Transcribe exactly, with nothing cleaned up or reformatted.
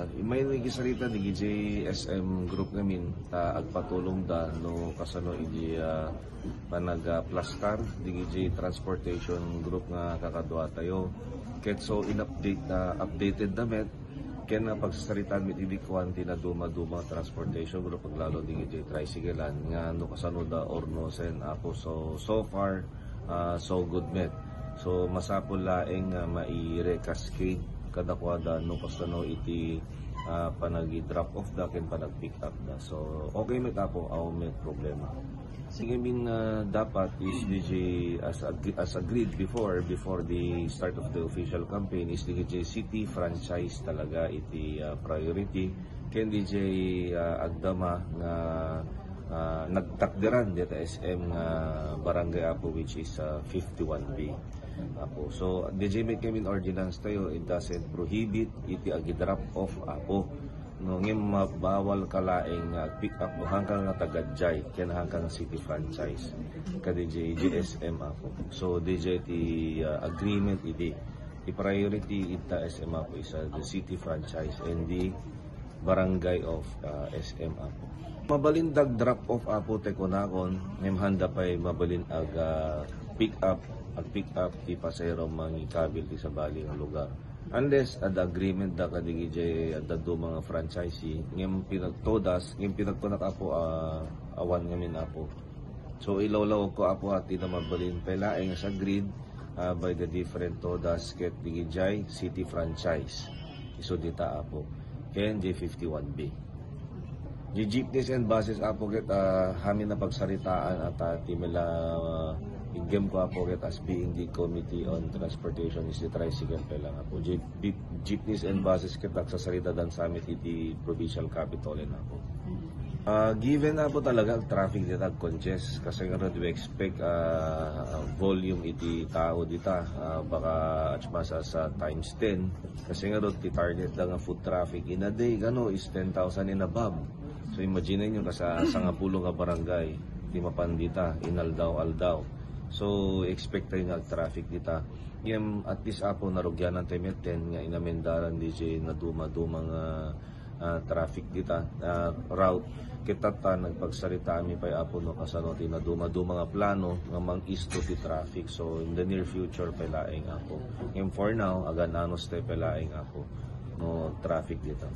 Immay no ikisarita dagiti S M group ngamin, ta agpatulongda no kasano iti, ah, panagplastar dagiti transportation group nga kakaduatayo. Ket so in-update, ah, updated da met, ken, ah, pagsasaritaan met idi kuan ti naduma-duma transportation group, aglalo dagiti tricycle-an, nga no kasano da or no sen, Apo. So, so far, ah, so good met. So, masapul laeng nga maire-cascade kadakuada no kasano iti, ah, panagi-drop off da ken panag-pick up da. So, okay met, Apo, awan met problema. Sige, min, ah, dapat is D J as ag-, as agreed before, before the start of the official campaign, is D J city franchise talaga iti, ah, priority. Ken D J, ah, agdama nga, ah, nagtakderan dita S M nga barangay, Apo, which is, ah, fifty-one B, Apo. So, D J met ngamin ordinance tayo, it doesn't prohibit iti agi-drop off, Apo. No, ngem mabawal ka laeng nga pick up no haanka nga taga-diay, ken haanka nga city franchise. Ka D J, D J S M, Apo. So, D J ti, ah, agreement idi. Ti priority ita S M, Apo, is, ah, the city franchise and the barangay of, ah, S M, Apo. Mabalin dag drop off, Apo, ti kunakon, ngem haanda pay mabalin ag, ah, pick up, ag pick up ti pasahero mangikabil ti sabali nga lugar. Unless adda agreement da kadagiti adda duma nga franchisee, ngem pinagtodas, ngem pinagkunak, Apo, ah, awan ngamin, Apo. So, ilawlawag ko, Apo, a ti na mabalin pay laeng as agreed, ah, by the different todas ket dagiti city franchise. Isu dita, Apo. Ken J fifty-one B. Di jeepneys and buses, Apo, ket, ah, amin a pagsaritaan at, ah, ti mela, ah, igem ko, Apo, ket as being the Committee on Transportation is the tricycle pay lang, Apo. Jeep-, jeep-, jeepneys and buses ket agsasarita dan summit iti provincial capitol, Apo. Ah, given, Apo, talaga ag-traffic dita, ag-congest. Kasi nga we expect, ah, volume iti tao dita, ah, baka as much as, ah, times ten. Kasi nga ti target da nga foot traffic in a day, kano, is ten thousand and above. So, imagine nyo, kasa sangapulo nga barangay, ti mapan dita, inaldaw-aldaw. So, expect tayo nga ag-traffic dita. Ngem, at least, Apo, narugianan tayo met ten nga inamendaran D J naduma-duma nga, ah, traffic dita, ah, route. Ket tatta, nagpagsaritaanmi pay, Apo, no, kasano ti naduma-duma nga plano nga mang-isto ti traffic. So, in the near future pay laeng, Apo. Ngem for now, agan-anos tayo pay laeng, Apo, no traffic dita.